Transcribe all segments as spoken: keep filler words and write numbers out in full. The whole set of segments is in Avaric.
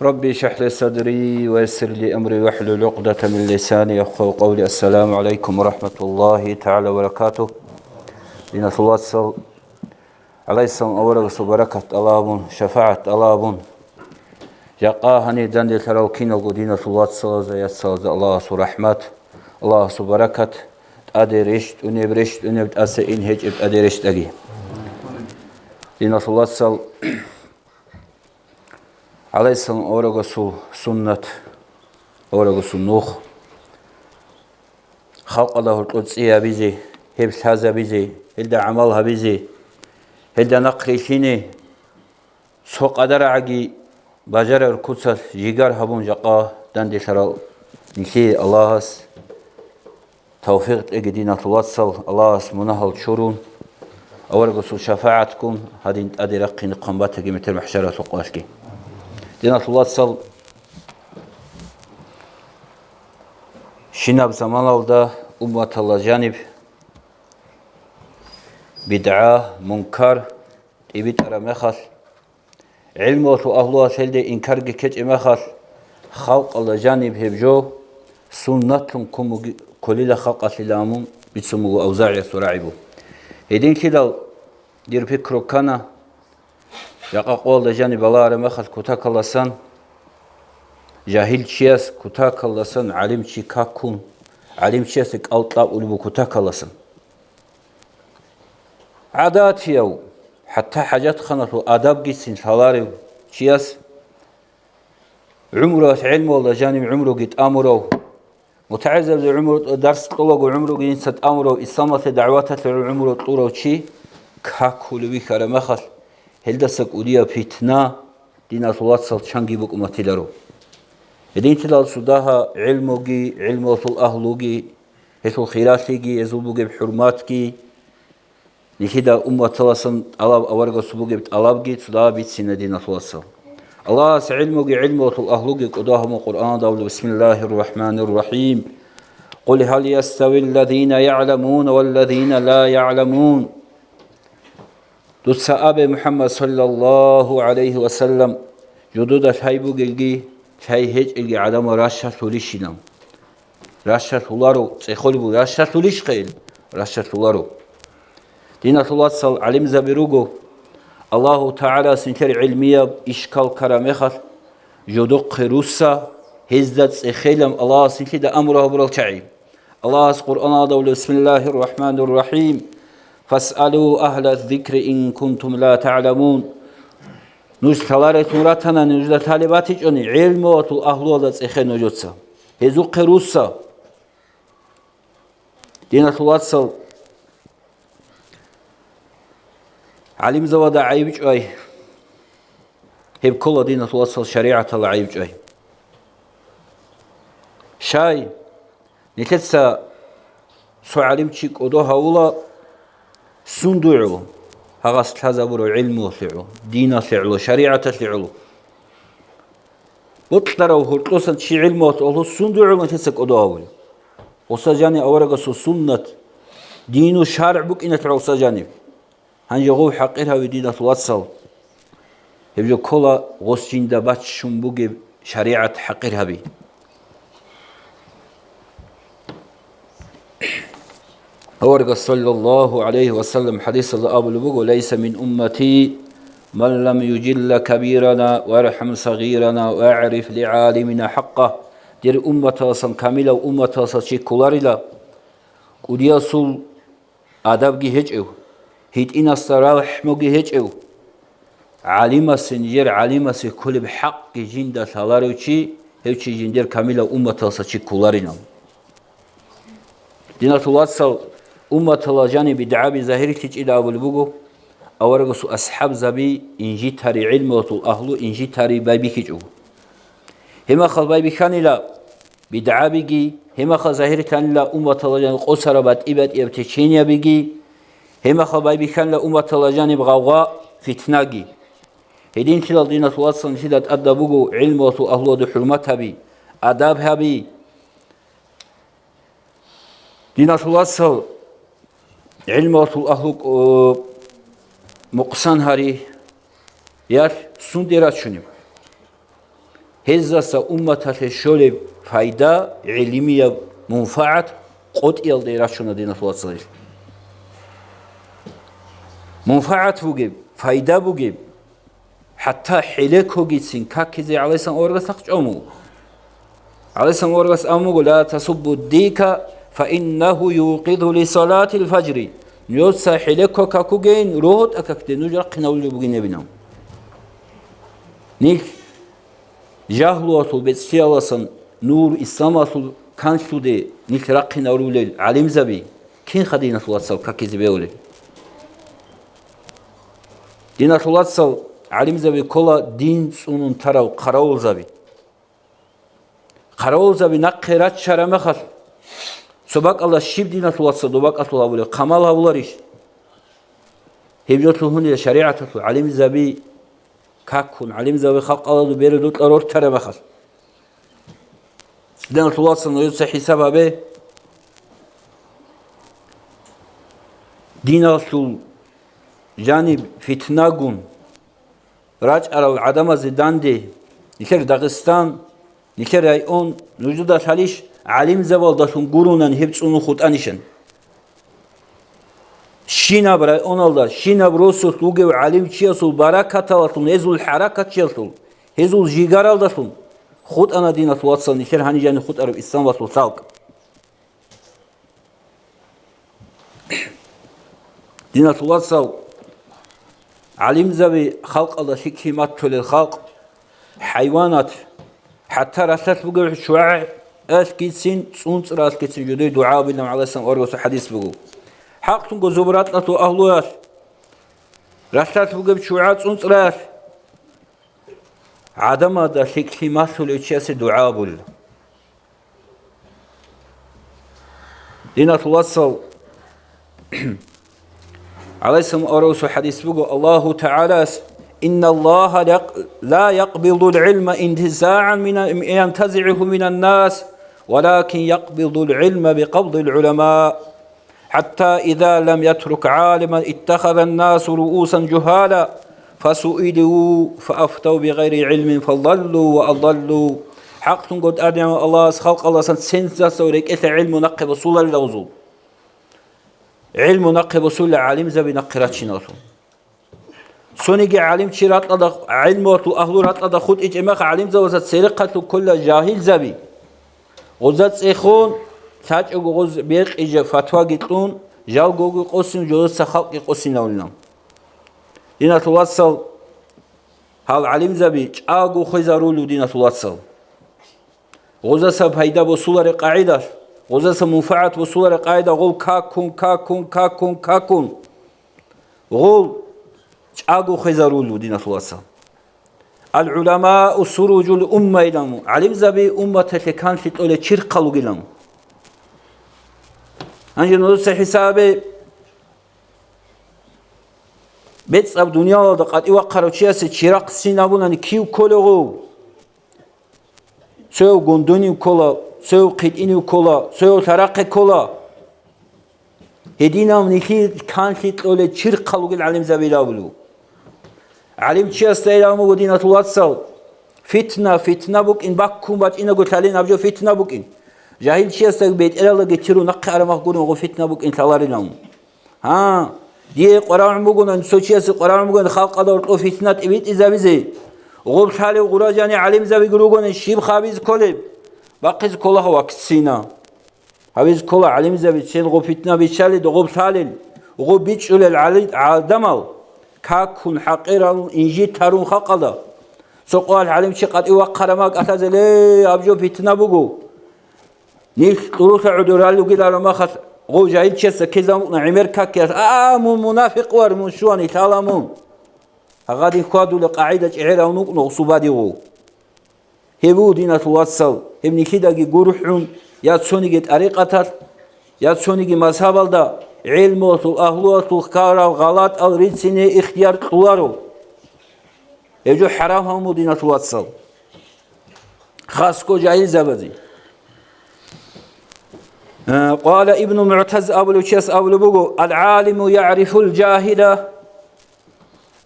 رب اشرح لي صدري ويسر لي أمري واحلل عقدة من لساني يفقهوا قولي. السلام عليكم ورحمة الله تعالى وبركاته. Диналъул вацал, гӀалайгьиссалам аварагасул баракат тӀалабун, шафагӀат тӀалабун, жакъа гьанир данделъарал киналго диналъул вацалазда, яцалазда Аллагьасул рахӀмат, Аллагьасул баракат, тӀаде рещтӀунеб, рещтӀунеб, тӀаса ин гьечӀеб тӀаде рещтӀаги. Диналъул вацал, гӀалайгьиссалам аварагасул суннат, аварагасул нух, халкъалда гьоркьор цӀи гьабизе, гьеб лъазабизе, гьелда гӀамал гьабизе, гьелда нахърилълъине, цо къадарагӀаги бажарар куцалъ жигар гьабун жакъа данделъарал нилъее Аллагьас тавфикъ кьеги, диналъул вацал, Аллагьас мунагьал чурун, аварагасул шафагӀатгун гьадин тӀаде рахъине хъван батаги метер махӀшаралъул къоялъги. Диналъул вацал, щинаб заманалда умматалда жаниб бидгӀа, мункар тӀибитӀараб мехалъ, гӀилмуялъул агьлуялъ гьелде инкарги ккечӀеб мехалъ, халкъалда жаниб гьеб жо суннатлъун ккун буги-, кколила халкъалъила амун бицун буго АвзагӀиясул рагӀи буго. Гьединлъидал дир пикру ккана, жакъа къоялда жаниб балагьараб мехалъ кутакалдасан, жагьил чияс кутакалдасан гӀалимчи какун, гӀалимчиясе кӀал кьабулеб буго кутакалдасан. ГӀадатияв, хӀатта хӀажатханалъул адабгицин лъаларев чияс, гӀумруялъ гӀелмуялда жанив гӀумруги тӀамурав, мутагӀилзабизе гӀумру, дарс кьолаго гӀумруги инса тӀамурав, исламалъе дагӀваталъе гӀумру кьурав чи какулев вихьараб мехалъ, гьелдаса кӀудияб питна диналъул вацал чанги букӀун батиларо. Гьединлъидал цо дагьа гӀелмуги, гӀелмуялъул агьлуги, гьелъул хиралъиги, гьезул бугеб хӀурматги, нилъеда умматаласан тӀалаб, аварагасул бугеб тӀалабги цо дагьа бицина диналъул вацал. Аллагьас гӀелмуги гӀелмуялъул агьлуги кӀодо гьабун Къуръаналда абула: بسم الله الرحمن الرحيم. قل هل يستوي الذين يعلمون والذين لا يعلمون. Дуца абе, МухӀаммад саллаллагьу гӀалайгьи ва саллам, жодода лъай бугелги, лъай гьечӀелги гӀадамал ращалъулищинал? Ращалъуларо, цӀехолеб буго, ращалъулищха ил? Ращалъуларо. Диналъул вацал, гӀалимзаби руго, Аллагьу ТагӀалас нилъер гӀилмияб ишкал ккараб мехалъ, жодохъе русса, гьезда цӀехелан Аллагьас нилъеда амру гьабурал чагӀи. Аллагьас Къуръаналда абула: بسم الله الرحمن الرحيم. فاسألوا أهل الذكر إن كنتم لا تعلمون. Нуж лъаларелъун ратана, нужда лъалеб батичӀони, гӀелмуялъул агьлуялда цӀехе нужеца. Гьезухъе русса. Диналъул вацал, гӀалимзавада гӀайиб чӀвай. Гьеб ккола, диналъул вацал, шаригӀаталда гӀайиб чӀвай. Щай, нилъеца цо гӀалимчи кӀодо гьавула, сунде гӀоло, гьагъас лъазабураб гӀилмуялъе гӀоло, диналъе гӀоло, шаригӀаталъе гӀоло. Бокьарав гьоркьосан чи гӀилмуялъе гӀоло сунде гӀоло нилъеца кӀодо гьавула. Гъоса жаниб аварагасул суннат, дину шаргӀ букӀиналъе гӀоло гъоса жаниб. Гьанже гъов хӀакъир гьави, диналъул вацал. Гьеб жо ккола гъос жинда баччун бугеб шаригӀат хӀакъир гьаби. Аварагас саллаллагьу гӀалайгьи ва саллам хӀадисалда абулеб буго: ليس من أمتي من لم يجل كبيرنا ويرحم صغيرنا ويعرف لعالمنا حقه. Дир умматаласан, камилав умматаласа чи кколарила, кӀудиясул адабги гьечӀев, гьитӀинасда рахӀмуги гьечӀев, гӀалимасе, нижер гӀалимасе кколеб хӀакъги жинда лъаларев чи, гьев чи жиндир камилав умматалса чи кколаринав. Диналъул вацал, умматала жаниб бидгӀаби загьирлъичӀила абулеб буго, аварагасул асхӀабзаби инжитари, гӀилмуялъул агьлу инжитари байбихьичӀого. Гьебмахал байбихьанила бидгӀабиги, гьебмахал загьирлъанила умматала жаниб къосараб батӀи-батӀияб течениябиги, гьебмахал байбихьанила умматала жаниб гъавгъа, фитнаги. Гьединлъидал, диналъул вацал, нилъеда тӀадаб буго гӀилмуялъул агьлуялда хӀурмат гьаби, адаб гьаби. Диналъул вацал, гӀилмуялъул агьлу, о, мукъсан гьари, ялъ сунде рачунеб? Гьездаса умматалъе щолеб пайда, гӀилмияб мунфагӀат къотӀиялде рачуна, диналъул вацал, гьел. МунфагӀат бугеб, пайда бугеб, хӀатта хӀелекогицин какизе гӀалайсан аварагас нахъ чӀван буго. ГӀалайсан аварагас абун буго: «Ла тасуббу дика, фа иннаху юкъизу ли салатил фажри». Нужеца хӀелеко какугейин, рогьотӀа какде нуж рахъинавулел бугин гьебинав. Нилъ жагьлуялъул бецӀлъиялдасан нур исламалъул канлъуде нилъ рахъинарулел гӀалимзаби кинха, диналъул вацал, какизе бегьулел? Диналъул вацал, гӀалимзаби ккола дин цӀунун тарал хъаравулзаби. Хъаравулзаби нахъе раччараб мехалъ, цо бакӀалда щиб, диналъул вацал, доб бакӀалъул гьабулеб, хъамал гьабуларищ? Гьеб жо лъугьунел шаригӀаталъул гӀалимзаби какун, гӀалимзаби халкъалазул беразда рортараб мехалъ. Диналъул вацал, нужеца хӀисаб гьабе, диналъул жаниб фитнагун рачӀарал гӀадамазе данде, нилъер Дагъистан, нилъер район нужеда лъалищ гӀалимзабаздалъун гуронани гьеб цӀунун хутӀанищан? Щинаб районалда, щинаб росулъ вугев гӀалимчиясул баракаталдалъун, гьезул хӀаракатчиялъул, гьезул жигаралдалъун хутӀана, диналъул вацал, нилъер гьаниб жаниб хутӀараб исламалъул халкъ. Диналъул вацал, гӀалимзаби халкъалда лъикӀлъи матулел халкъ, хӀайванат, хӀатта ралъдалъ бугев ччугӀаялъгицин, цӀунцӀралъгицин жодой дугӀа гьабилан гӀалайсан аварагасул хӀадис буго. ХӀакълъунго зобракьалъул агьлуялъ, ралъдалъ бугеб ччугӀа, цӀунцӀраялъ гӀадамазда лъикӀлъи малъулев чиясе дугӀа гьабулила. Диналъул вацал, гӀалайсан аварагасул хӀадис буго, Аллагьу ТагӀалас: «Инналлагьа ла якъбидул гӀилма интизагӀан мина-, янтазигӀуху минан нас, валакин якъбидул гӀилма бикъабдил гӀулама». حتى إذا لم يترك عالما اتخذ الناس رؤوسا جهالا فسئلوا فأفتوا بغير علم فضلوا وأضلوا. ХӀакълъунго ТӀадегӀан Аллагьас халкъалдасан цинцасул рекӀелъа гӀилму нахъе босуларила гьезул. ГӀилму нахъе босулила гӀалимзаби нахъе рачиналлъун. Цониги гӀалимчи ракьалда, гӀилмуялъул агьлу ракьалда хутӀичӀеб мехалъ, гӀалимзабазда церехъалъув ккола жагьилзаби. Гъоза цӀехун, лъачӀого гъоз бекъи жо фатваги кьун, жалгоги къосин, жозаца халкъги къосинавулинал. Диналъул вацал, гьал гӀалимзаби чӀаго хвезарулев, диналъул вацал. Гъозаса пайда босуларе къагӀидалъ, гъозаса мунфагӀат босуларе къагӀида, гъол какун, какун, какун, какун. Гъол чӀаго хвезарулев, диналъул вацал. Ал-гӀуламау суружул умма илан, гӀалимзаби умматалъе канлъи кьолел чирхъал ругилан. Гьанже нужеца хӀисабе, бецӀаб дуниялалда къватӀив вахъарав чиясе чирахъ син абунани кив кколев гъов? Цояв гундунив ккола, цояв хъитӀинив ккола, цояв лъарахъе ккола. Гьединав нилъее канлъи кьолел чирхъал ругел гӀалимзабиил абулев. ГӀалимчиясда илан буго, диналъул вацал, фитна, фитна букӀин, баккун бачӀинаго лъалин аб жо фитна букӀин. Жагьилчиясдаги бетӀералдаги тиру нахъе арамах гурин гъо фитна букӀин лъаларилан. Гьа, дие къварагӀун бугони, цо чиясе къварагӀун бугони халкъалда гьоркьов фитна тӀибитӀизабизе, гъоб лъалев гъура жани гӀалимзабиги ругони, щиб хабизе кколеб? Бахъизе ккола гьав вакцина. Гьабизе ккола гӀалимзабицин гъоб фитна биччалел, гъоб лъалел, гъоб бичӀчӀулел гӀали-, гӀадамал, какун, хӀакъиралун, инжит гьарун халкъалда. Цо къоялъ гӀалимчи къватӀив вахъараб мехалъ кӀалъазе, ле, аб жо фитна буго. Нилъ кьурулъа гӀодор ралел ругеларо мехалъ, гъов жагьилчиясда ккезабун букӀуна гӀемер какиялъ: «А, мун мунафикъ вар, мун щуани лъала мун». Гьагъадин хьвадулеб къагӀида чӀегӀеравун вукӀуна гъосул бадигъо. Гьеб буго, диналъул вацал, гьеб нилъидаги гурхӀун, я цониги тӀарикъаталъ, я цониги мазгьабалда гӀелмуялъул агьлуялъул ккарал гъалатӀал рицине ихтияр кьоларо. Гьеб жо хӀарам гьабун буго, диналъул вацал. Хасго жагьилзабазе. Э, къала Ибну МугӀтаз абулев чияс абулеб буго: «Ал-гӀалиму ягӀрифул жагьила».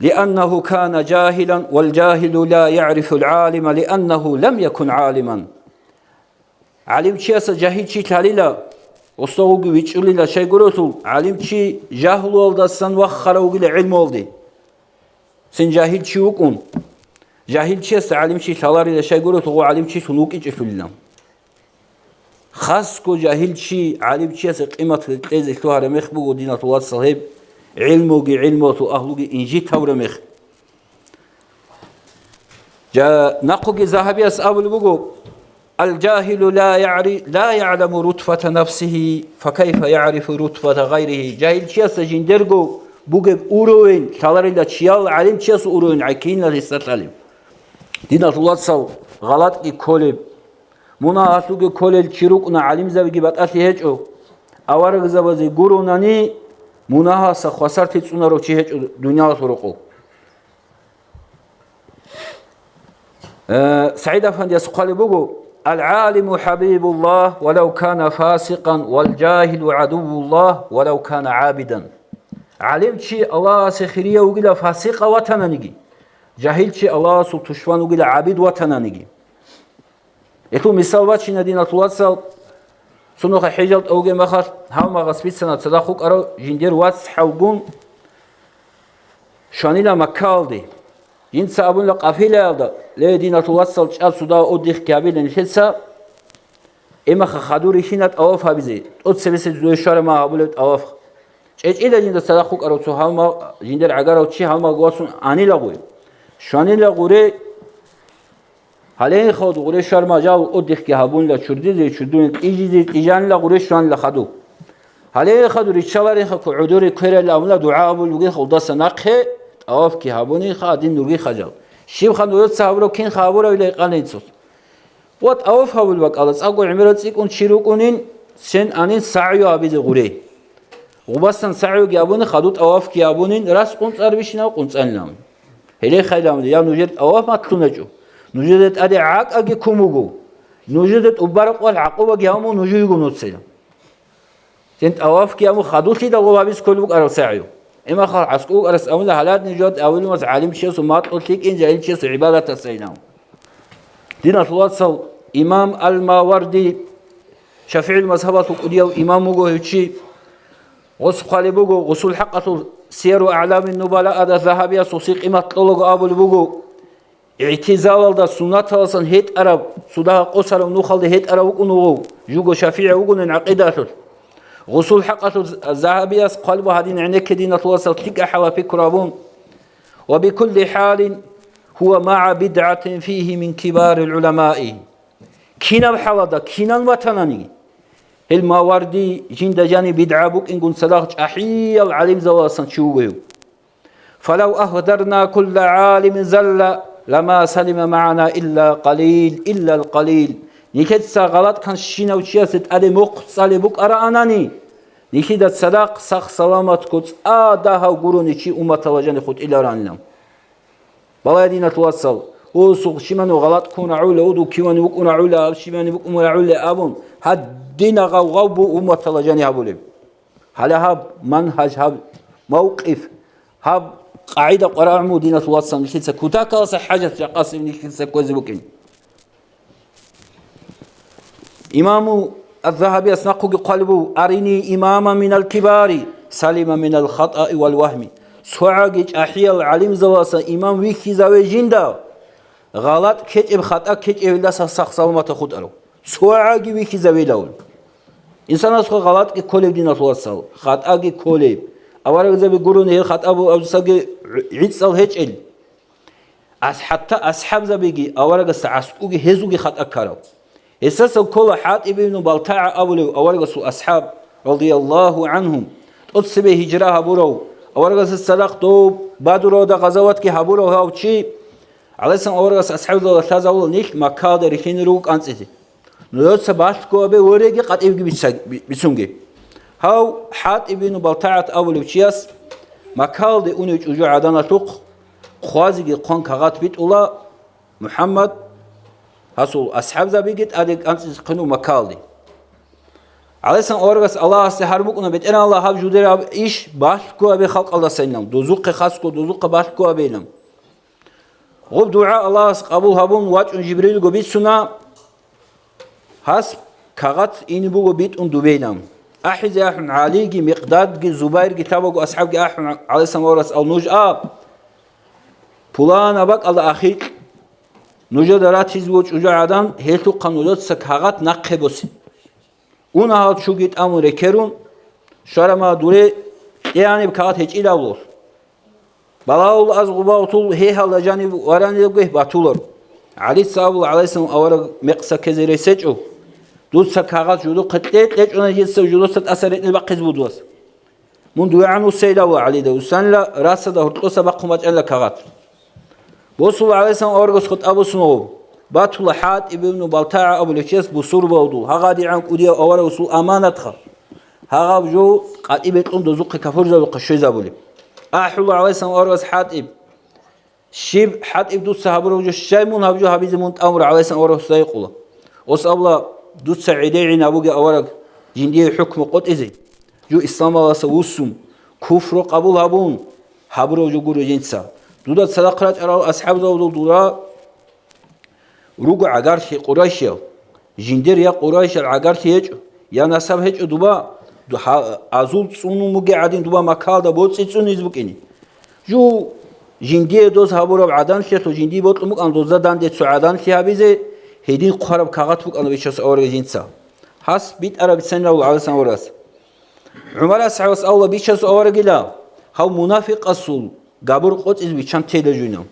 لأنه كان جاهلا، والجاهل لا يعرف العالم لأنه لم يكن عالما. ГӀалимчиясда жагьилчи лъалила, гъосдагъуги вичӀчӀулила, щайгурелъул гӀалимчи жагьлуялдасан ваххарав вугила гӀилмуялде. Цин жагьилчи вукӀун, жагьилчиясда гӀалимчи лъаларила, щайгурелъул гъо гӀалимчилъун вукӀинчӀелъулила. Хасго жагьилчи гӀалимчиясе къимат кьезе лъугьараб мех буго, диналъул вацал, гьеб гӀилмуги гӀилмуялъул агьлуги инжит гьавураб мех. Жа-, нахъуги Загьабияс абулеб буго: «Ал-жагьилу ла ягӀри-, ла ягӀламу рутбата нафсигьи, факайфа ягӀрифу рутбата гъайригьи». Жагьилчиясда жиндерго бугеб уровень лъаларила чиял гӀалимчиясул уровень гӀай кинал гьесда лъалеб. Диналъул вацал, гъалатӀги кколеб, мунагьалъулги кколел чи рукӀуна, гӀалимзабиги батӀалъи гьечӀо, аварагзабазе гуронани, мунагьалса хвасарлъи цӀунарав чи гьечӀо дуниялалъул рокъов. Э, СагӀид Афандияс хъвалеб буго: «Ал-гӀалиму хӀабибуллагь, валав кана фасикъан, вал-жагьилу гӀадувуллагь, валав кана гӀабидан». ГӀалимчи Аллагьасе хирияв вугила, фасикъав ватананиги, жагьилчи Аллагьасул тушман вугила, гӀабид ватананиги. Гьелъул мисал бачина, диналъул вацал, цо нухалъ хӀежалда вугеб мехалъ, гьалмагъас бицана цадахъ вукӀарав жиндир вацгӀалгун щванила Маккаялде. Жинца абунила къафилаялда: «Ле, диналъул вацал, чӀа цо дагьа отдыхги гьабила нилъеца, имаха хадур рихьина тӀаваф гьабизе, тӀоцебесеб цо щвараб мехалъ гьабулеб тӀаваф». ЧӀечӀила жинда цадахъ вукӀарав цо гьалмагъ, жиндир гӀагарав чи гьалмагъ вацун анила гъуре. Щванила гъуре. Гьале хадур гъуре щвараб мехалъ отдыхги гьабунила, чурдизе, чурдуне, кьижизе, кьижанила гъуре щванила хадур. Гьале хадур риччаларин хадур гӀодоре кверайилан абуна, дугӀа гьабулеб бугин хадур, даса нахъе тӀавафги гьабунин ха, гьадин нурги хадур. Щибха нужеца гьабураб, кинха гьабурабила гьикъана гьесул. Ва тӀаваф гьабулеб бакӀалда, цӀакъго гӀемерал цӀикӀкӀун чи рукӀунин, щван анин сагӀю гьабизе гъуре. Гъубасан сагӀюги гьабунин, хадур тӀавафги гьабунин, рас къунцӀарабищинав къунцӀанилан. Гьеле хадур, я нужер тӀаваф малъуначӀо, нужеда тӀаде гӀакӀаги ккун буго, нужеда тӀубараб къоялъ гӀакъубаги гьабун буго нуж йиго нуцила. Щван тӀавафги гьабун, хадурлъидал гъоб гьабизе кколеб букӀараб сагӀю. Имахал гӀаскӀу вукӀарас абуна, гьалад нижер абулеб мехалъ гӀалимчиясул макьу лъикӀин жагьилчиясул гӀибадатасайилан. Диналъул вацал, имам Ал-Маварди, ШафигӀил мазгьабалъул кӀудияв имам вуго гьев чи. Гъос хъвалеб буго, гъусул хӀакъалъулъ Сияру АгӀламин Нубалаада Загьабияс гъосие къимат кьолаго абулеб буго, игӀтизалалда суннаталдасан гьетӀараб, цо дагьа къосараб нухалде гьетӀарав вукӀун вуго, жуго шафигӀи вугонин гӀакъидалъулъ. Гъусул хӀакъалъулъ Загьабияс хъвалеб буго гьадин гӀенекке, диналъул вацал, лъикӀа хӀалаб пикру гьабун: «Ва бикулли хӀалин, гьува магӀа бидгӀатин фигьи мин кибарил гӀуламаи». Кинаб хӀалалда, кинан ватанани, гьел Маварди жинда жаниб бидгӀа букӀингун цадахъ чӀахӀиял гӀалимзабаздасан чи вуго гьев. «Фалав агьдарна кулла гӀалимин залла, лама салима магӀана илла къалил, иллал къалил». Нилъеца гъалатӀ кканщинав чиясе тӀаде мухъ цӀалеб букӀараанани, нилъеда цадахъ сах-саламатго цӀа дагьав гурони чи умматалда жаниб хутӀиларанилан. Балагье, диналъул вацал, о, сугъ щибани гъалатӀ ккун рагӀула, о, дуккивани вукӀун рагӀула, аб щибани букӀун рагӀула абун, гьадинаб гъав-гъав буго умматалда жаниб гьабулеб. Гьале гьаб мангьаж, гьаб мавкъиф, гьаб къагӀида къварагӀун буго, диналъул вацал, нилъеца кутакалдаса хӀажат жакъасеб нилъеца кквезе букӀин. Имаму Аз-Загьабияс нахъеги хъвалеб буго: «Арини имаман минал кибари, салима минал хатӀаи вал вагьми». ЦогӀаги чӀахӀиял гӀалимзабаздасан имам вихьизаве жинда, гъалатӀ ккечӀеб, хатӀа ккечӀеб гьелдаса сах-саламатаб хутӀарав. ЦогӀаги вихьизавелавун. Инсанасухъа гъалатӀги кколеб, диналъул вацал, хатӀаги кколеб. Аварагзаби гурони гьел хатӀа бугеб абцаги гӀицӀал гьечӀел. Ас-, хӀатта асхӀабзабиги аварагасда гӀаскӀуги гьезулги хатӀа ккарав. Гьесдаса ккола ХӀатӀиб ибну БалтагӀа абулев аварагасул асхӀаб, радияллагьу гӀангьум, тӀоцебе гьижра гьабурав, аварагасда цадахъ дов Бадруялда гъазаватги гьабурав гьав чи, гӀалайгьиссалам, аварагас асхӀабзабазда лъазабула нилъ Маккаялда рихьине руго кӀанцӀизе. Нужеца балъго абе, вореги къватӀибги бица-, би-, бицунге. Гьав ХӀатӀиб ибну БалтагӀат абулев чияс Маккаялде унев чӀужугӀаданалъухъ хъвазеги хъван кагъат битӀула МухӀаммад, гьасул асхӀабзабиги тӀаде кӀанцӀизе хъван Маккаялде. ГӀалайсан аварагас Аллагьасде гьар букӀуна, БетӀергьан Аллагь, гьаб жудераб иш балъго гьабе халкъалдасайилан, дозухъе хасго, дозухъе балъго гьабейилан. Гъуб дугӀа Аллагьас къабул гьабун, вачӀун Жибрилго бицуна, гьас кагъат ине буго битӀун дубейилан. АхӀизе ахӀун, ГӀалиги, Микъдадги, Зубайрги, лъабаго асхӀабги ахӀун, ГӀалайсан аварагас абун, нуж аб, пуланаб бакӀалда ахикь, нужеда ратизе вуго чӀужугӀадан, гьелъухъа нужеца кагъат нахъе босе. Уна гьал чуги тӀамун рекерун, щварама дуре кьеяниб кагъат гьечӀилавлъулъ. Балагьул аз гъубав тул гьегьалда жаниб варанилеб гвегь батулар. ГӀалица абула, ГӀалайсан авараг мекъса ккезе рес гьечӀо. Дуца кагъат жудухъе кье, кьечӀони дица жудуца тӀаса ретӀел бахъизе буго дос. Мун дугӀан вуссейилавла ГӀалида, вуссанила расада гьоркьоса бахъун бачӀанила кагъат. Босула ГӀалайсан аварагас хутӀа босун гьаб. Батула ХӀатӀиб ибну БалтагӀа абулев чияс бусурбавдул, гьагъадигӀан кӀудияв аварагасул аманатха. Гьагъаб жо къатӀи бекьун дозухъе кафурзабухъе щвезабулеб. АхӀула ГӀалайсан аварагас ХӀатӀиб. Щиб, ХӀатӀиб, дуца гьабурав жо щай мун гьаб жо гьабизе мун тӀамура ГӀалайсан аварагасда гьикъула. Ос абула, дуца гӀедегӀин абуге авараг жиндие хӀукму къотӀизе. Жо исламаласа вуссун, куфру къабул гьабун, гьабурав жо гуро жинца. Дуда цадахъ рачӀарал асхӀабзавдул дура руго гӀагарлъи къурайшиял. Жиндир я къурайшал гӀагарлъи гьечӀо, я насаб гьечӀо дуба, ду-, гьа-, азул цӀунун бугей гӀадин дуба Маккалда боцӀи цӀунизе букӀине. Жу жиндие доз гьабураб гӀаданлъиялъул жиндие бокьун букӀан дозда данде цо гӀаданлъи гьабизе, гьедин хъвараб кагъат букӀана бичасул авараг жинца. Гьас битӀараб бицанилавул ГӀалайсан аварагас. ГӀумар асхӀабас абула, бичасул аварагила, гьав мунафикъасул габур къотӀизе биччан тела жуйнав.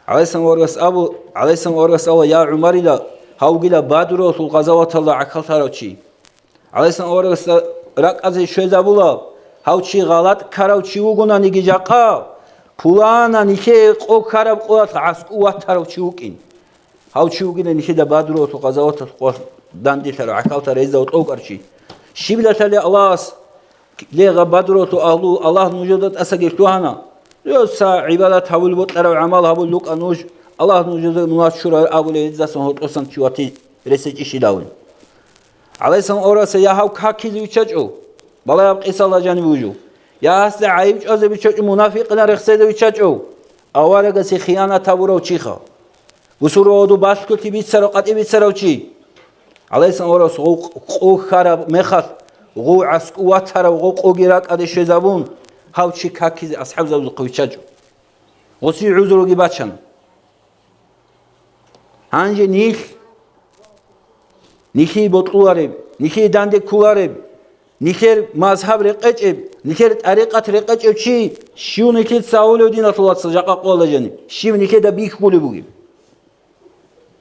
ГӀалайсан аварагас абу-, ГӀалайсан аварагас абула, я ГӀумарила, гьавгила Бадруялъул гъазаваталда гӀахьаллъарав чи. ГӀалайсан аварагасда ракӀазе щвезабула, гьав чи гъалатӀ ккарав чи вугонаниги жакъа, пулана нилъее къо ккараб къоялъ гӀаскӀу ватарав чи вукӀин. Гьав чи вугилан нилъеда Бадруялъул гъазаваталъ къо данделъарав, гӀахьаллъарав, гьезда гьоркьов вукӀарав чи. Щибилалъали Аллагьас Ле, гъаб Бадруялъул агьлу, Аллагь нужеда тӀасаги лъугьана. Нужеца гӀибадат гьабулеб, бокьараб гӀамал гьабулел рукӀа нуж, Аллагь нужеда мунагь чурар абулеб, гьездасан гьоркьосан чи ватин ресечӀищилавин. ГӀалайсан аварагас я гьав какизе виччачӀо, балагьаб къисалда жаниб вуго, я гьасда гӀайиб чӀвазе виччачӀо, мунафикъилан рехсезе виччачӀо, аварагасе хиянат гьабурав чиха. Бусурбабазул балъголъи бицарав, къватӀи бицарав чи. ГӀалайсан аварагас гъов къо хьараб мехалъ, гъов гӀаскӀу ватарав, гъов къоги ракӀаде щвезабун, гьав чи какизе асхӀабзабазухъе виччачӀо. Гъосие гӀузруги бачана. Гьанже нилъ, нилъее бокьулареб, нилъее данде кколареб, нилъер мазгьаб рекъечӀеб, нилъер тӀарикъат рекъечӀев чи, щив нилъеца гьавулев, диналъул вацал, жакъа къоялда жаниб? Щив нилъеда бихьулеб бугеб?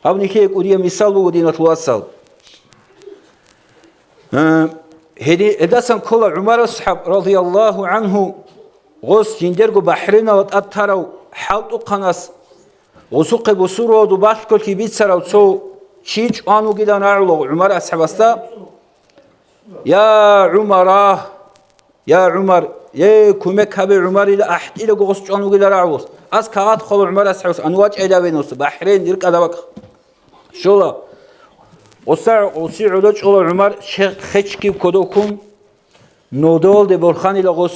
Гьаб нилъее кӀудияб мисал буго, диналъул вацал. Э, гьеди-, гьедасан ккола ГӀумар асхӀаб, радияллагьу гӀанху, гъос жиндирго Бахрейналда тӀад тарав хӀалтӀухъанас гъосухъе бусурбабазул балъголъи бицарав цо чи чӀван вугилан рагӀула ГӀумар асхӀабасда. Я ГӀумара, я ГӀумар, е, кумек гьабе, ГӀумарила, ахӀтӀилаго гъос чӀван вугила рагӀулас. Ас кагъат хъола ГӀумар асхӀабас, ан вачӀайилаве нус, Бахрейн иркӀада вакъ. Щола. Гъоса, гъоси гӀодо чӀола ГӀумар, че-, хечкив кодоккун, нодолде борханила гъос.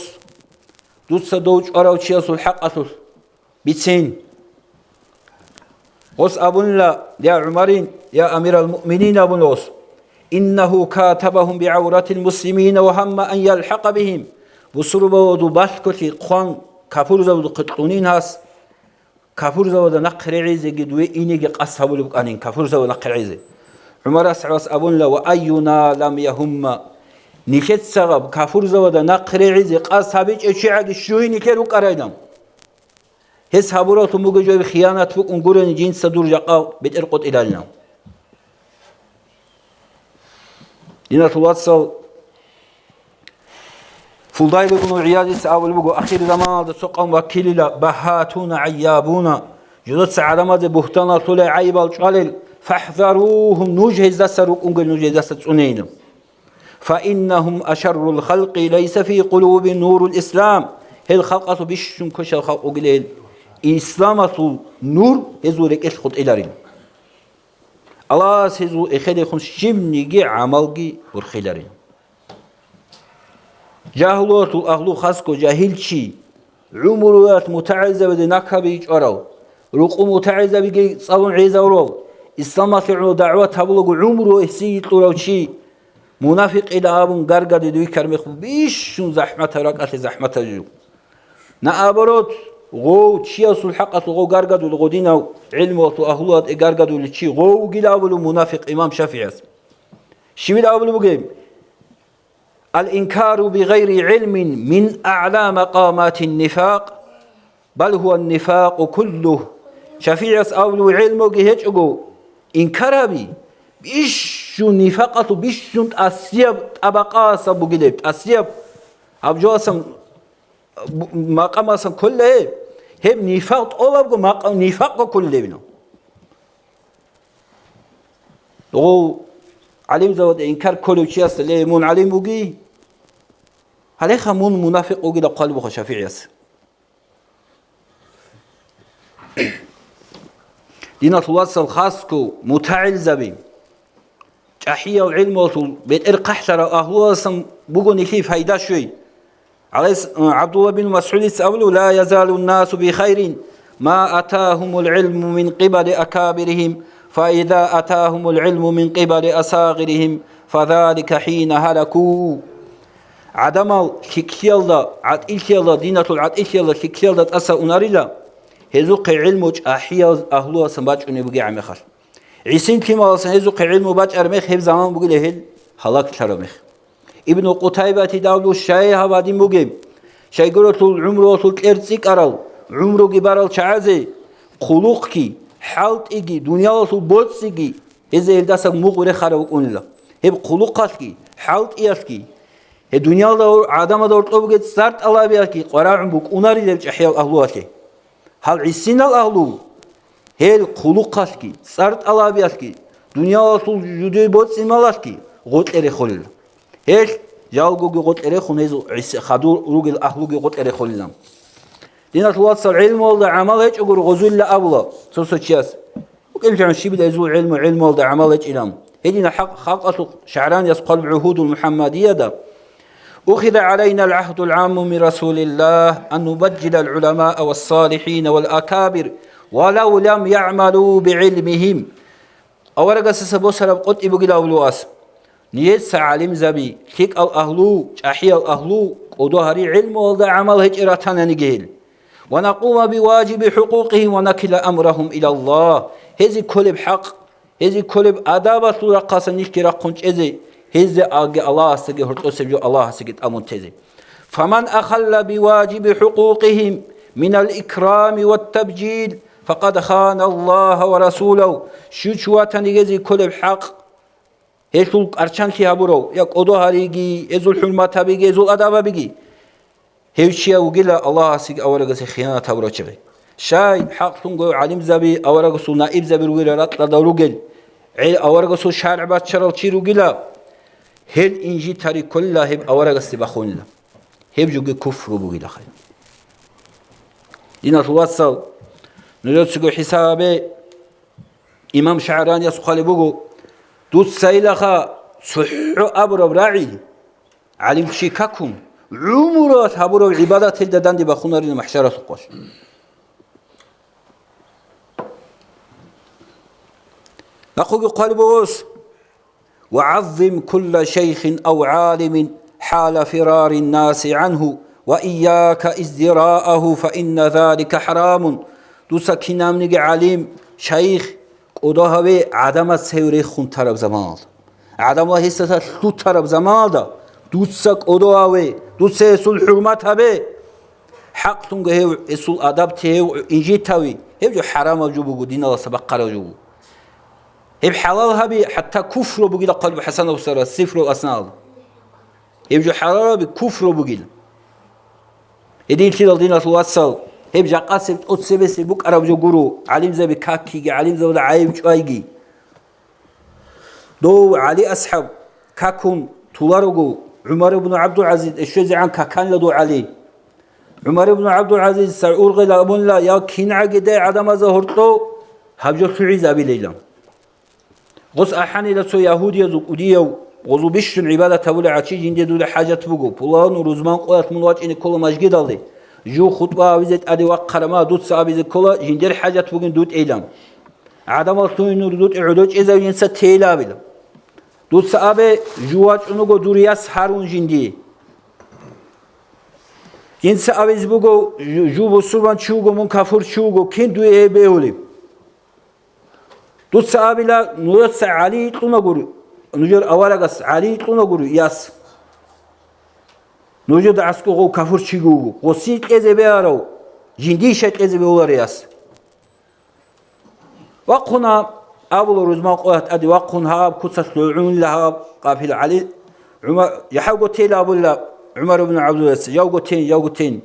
Дуца дов чӀварав чиясул хӀакъалъулъ бицин. Гъос абунила, я ГӀумарин, я амирал муъминин, абун гъос, «Иннагьу катабагьум бигӀавратил муслимина ва гьамма ан ялхӀакъа бигьим». Бусурбабазул балъголъи хъван капурзабазухъе кьунин гьас, капурзабазда нахъ регӀизеги дуе инеги къасд гьабулеб букӀанин, капурзабазда нахъ регӀизе. ГӀумар асхӀабас абунила, «Ва айюна лам ягьумма». Нилъецагъаб капурзабазда нахъ регӀизе къасд гьабичӀев чигӀаги щугьин нилъер рукӀарайилан. Гьес гьабураллъун бугеб жо хиянат букӀун гурони, жинца дур жакъа бетӀер къотӀиларинав. Диналъул вацал, Фудайл ибн ГӀиязица абулеб буго, ахир заманалда цо къавм вакилила, багьатуна, гӀайябуна, жидеца гӀадамазе бугьтаналъулел, гӀайибал чӀвалел, фахӀзаругьум, нуж гьездаса рукӀунгел, нуж гьездаса цӀунейилан. Фаиннагьум ашаррул халкъи лайса фи къулубигьим нурул ислам. Гьел халкъалъул бищун квешал халкъ вугила гьел, исламалъул нур гьезул рекӀелъ хутӀиларин. Аллагьас гьезул эхедехун щибниги гӀамалги борхиларин. Жагьлуялъул агьлу хасго жагьил чи, гӀумруялъ мутагӀилзабизе накабиги чӀварав, рукъу мутагӀилзабиги цӀалун гӀезавурав, исламалъе гӀоло дагӀват гьабулаго гӀумру гьесие кьурав чи, мунафикъила абун гаргадулев вихьар мехалъ бищун захӀматаб ракӀалъе захӀматаб жо. Наоборот, гъов чиясул хӀакъалъулъ гъов гаргадулев, гъодинав гӀилмуялъул агьлуялъе гаргадулев чи гъов вугила абулев мунафикъ имам ШафигӀияс. Щибил абулеб бугеб? الإنكار بغير علم من أعلى مقامات النفاق، بل هو النفاق كله. ШафигӀияс абулев, гӀелмуги гьечӀого инкар гьаби, бищун нифакъалъул бищун тӀасияб тӀабакъасаб бугилеб, тӀасияб гьаб жоасан бу-, макъамасан кколила гьеб, гьеб нифакъ тӀолабго макъ-, нифакъго кколилебина. Гъов гӀалимзабазда инкар кколев чиясда: «Ле, мун гӀалим вуги, гьалеха мун мунафикъ вугила», – хъвалеб буго ШафигӀияс. Диналъул вацал, хасго мутагӀилзаби, чӀахӀиял гӀилмуялъул бетӀер хъахӀлъарал агьлуялдасан буго нилъее пайда щвей. ГӀалайс-, ГӀабдулла бин МасгӀудица абулев: «لا يزال الناس بخير ما أتاهم العلم من قبل أكابرهم، فإذا أتاهم العلم من قبل أصاغرهم، فذلك حين هلكوا». ГӀадамал лъикӀлъиялда, гӀатӀилъиялда, диналъул гӀатӀилъиялда, лъикӀлъиялда тӀаса унарила, гьезухъе гӀилму чӀахӀиял агьлуялдасан бачӀунеб бугеб мехалъ. ГӀисин лъималасан гьезухъе гӀилму бачӀараб мех, гьеб заман бугила гьел гьалаглъараб мех. Ибну Къутайбатида абулеб, щай гьаб гьадин бугеб? Щайгурелъул гӀумруялъул кьер цӀикӀкӀарал, гӀумруги барал чагӀазе хъулухъги, хӀалтӀиги, дуниялалъул боцӀиги гьезие гьелдаса мугъ рехарав вукӀунила. Гьеб хъулухъалъги, хӀалтӀиялъги, гьеб дуниялда гӀадамазда гьоркьоб бугеб цӀар тӀалабиялъги къварагӀун букӀунарила гьеб чӀахӀиял агьлуялъе. Гьал гӀисинал агьлу, гьел хъулухъалъги, цӀар тӀалабиялъги, дуниялалъул жудее боцӀи-малалъги гъоркье рехулел. Гьел жалгоги гъоркье рехун, гьезул гӀис-, хадур ругел агьлуги гъоркье рехулилан. Диналъул вацал, гӀилмуялда гӀамал гьечӀогури гъозулила абула цо-цо чияс. БукӀинчӀун щибила гьезул гӀилму, гӀилмуялда гӀамал гьечӀилан. Гьедина хӀакъ халкъалъухъ ШагӀраниялъ хъвалеб ГӀугьудул МухӀаммадиялда: «أخذ علينا العهد العام من رسول الله أن نبجل العلماء والصالحين والأكابر ولو لم يعملوا بعلمهم». Аварагасдаса босараб къотӀи бугила абулев ас. Нижеца гӀалимзаби, лъикӀал агьлу, чӀахӀиял агьлу, кӀодо гьари гӀилмуялда гӀамал гьечӀеб ратаниги гьел. «ونقوم بواجب حقوقهم ونكل أمرهم إلى الله». Гьезие кколеб хӀакъ, гьезие кколеб адабалъул рахъалъа нилъги рахъун чӀезе, гьезде аги Аллагьасдаги гьоркьосеб жо Аллагьасдаги тӀамун тезе. «فمن أخل بواجب حقوقهم من الإكرام والتبجيل فقد خان الله ورسوله». Щив чи ватани гьезие кколеб хӀакъ, гьелъул кӀарчанлъи гьабурав, я кӀодо гьариги, гьезул хӀурмат гьабиги, гьезул адаб гьабиги, гьев чияв вугила Аллагьасеги аварагасе хиянат гьабурав чи. Щай, хӀакълъунго гӀалимзаби аварагасул наибзаби ругел ракьалда ругел, гӀел аварагасул шаргӀ баччарав чи ругила, гьел инжитари кколила гьеб аварагасде бахунила. Гьеб жоги куфру бугилахъе. Диналъул вацал, нужецаго хӀисабе, имам ШагӀранияс хъвалеб буго: «Дуцайилаха цохӀо абураб рагӀи, гӀалимчи какун, гӀумруялъ гьабураб гӀибадат гьелда данде бахунарила махӀшаралъухъалъ». Нахъуги хъвалеб бугос: «وعظم كل شيخ أو عالم حال فرار الناس عنه، وإياك ازدراءه، فإن ذلك حرام». Дуца кинабниги гӀалим, шайх, кӀодо гьаве гӀадамаз цеве рехун тараб заманалда. ГӀадамал гьесда лъутараб заманалда дуца кӀодо гьаве, дуца гьесул хӀурмат гьабе. ХӀакълъунго гьев, гьесул адаб те гьев инжитави, гьеб жо хӀарамаб жо буго, диналдаса бахъараб жо буго. Гьеб хӀалал гьаби, хӀатта куфру бугила хъвалеб ХӀасанов сара, сифрул асналда. Гьеб жо хӀалал гьаби куфру бугила. Гьединлъидал, диналъул вацал, гьеб жакъасеб тӀоцебесеб букӀараб жо гуро, гӀалимзаби какиги, гӀалимзабазда гӀайиб чӀвайги. Дов ГӀали асхӀаб какун туларого, ГӀумар ибн ГӀабдулгӀазиз эшшезегӀан каканила дов ГӀали. ГӀумар ибн ГӀабдулгӀазиз цай ургъел абунила, я кингӀаги дай гӀадамазда гьоркьов гьаб жо лъугӀизабилейилан. Гъос ахӀанила цо ягьудиязул кӀудияв, гъозул бищун гӀибадат гьабулев гӀачи жинде дуда хӀажат буго, пуланул рузман къоялъ мун вачӀине ккола мажгидалде, жив хутӀба гьавизе тӀаде вахъарама, дуца абизе ккола, жиндер хӀажат бугин дутӀейилан. ГӀадамал лъугьинур дутӀи гӀодочӀезавинца тейилабила. Дуца абе, жив вачӀун вуго дур яс гьарун жиндие. Инца абизе буго, жу-, жив бусурман чи вуго, мун кафур чи вуго, кин дуе гьеб бегьулеб? Дуца абила, нужеца ГӀали кьунагур, нужер аварагас ГӀали кьунагур яс. Нужеда аскӀо гъов кафур чиги вуго. Гъосие кьезе бегьарав, жиндийищай кьезе бегьуларев яс. Вахъуна, абула рузман къоялъ тӀаде вахъун гьаб куцалъ лугӀунила гьаб къапил ГӀали, ГӀумар, яхӀавго тейла абула ГӀумар ибн ГӀабдулгӀазиз, явго тейин, явго тейин.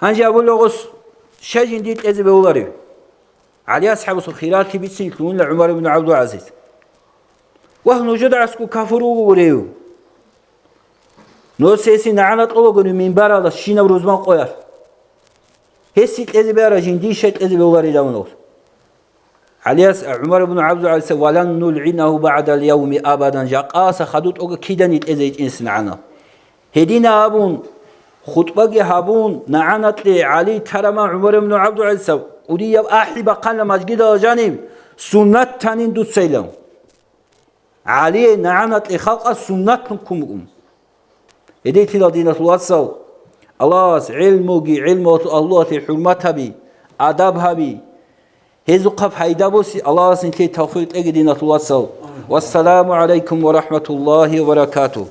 Гьанже абула гъос, щай жиндие кьезе бегьуларев? ГӀали асхӀабасул хиралъи бицин лъугьунила ГӀумар ибн ГӀабдулгӀазиз. Вагь, нужеда аскӀо кафур вуго гурев. Нуца гьесие нагӀана кьолагури минбаралда щинаб рузман къоялъ. Гьесие кьезе бегьара жиндие щай кьезе бегьуларилан гьес. ГӀалияс, ГӀумар ибн ГӀабдул ГӀалиса, «Ва лан нулгӀинагьу багӀдал явми абадан», жакъаса хадуб тӀоге кидани кьезе гьечӀинси нагӀана. Гьедина абун, хутӀбаги гьабун, нагӀана кье ГӀали тараман ГӀумар ибн ГӀабдул ГӀалиса, кӀудияв ахӀи бахъана мажгидала жанив, суннат танин дуцайилан. ГӀалие нагӀана кье халкъас суннатлъун ккун букӀун. Гьединлъидал, диналъул вацал, Аллагьас гӀелмуги, гӀелмуялъул агьлуялъе хӀурмат гьаби, адаб гьаби. Гьезухъа пайда буси Аллагьас нилъее тавфикъ кьеги, диналъул вацал. Вассаламу гӀалайкум ва рахӀматуллагьи ва баракатугь.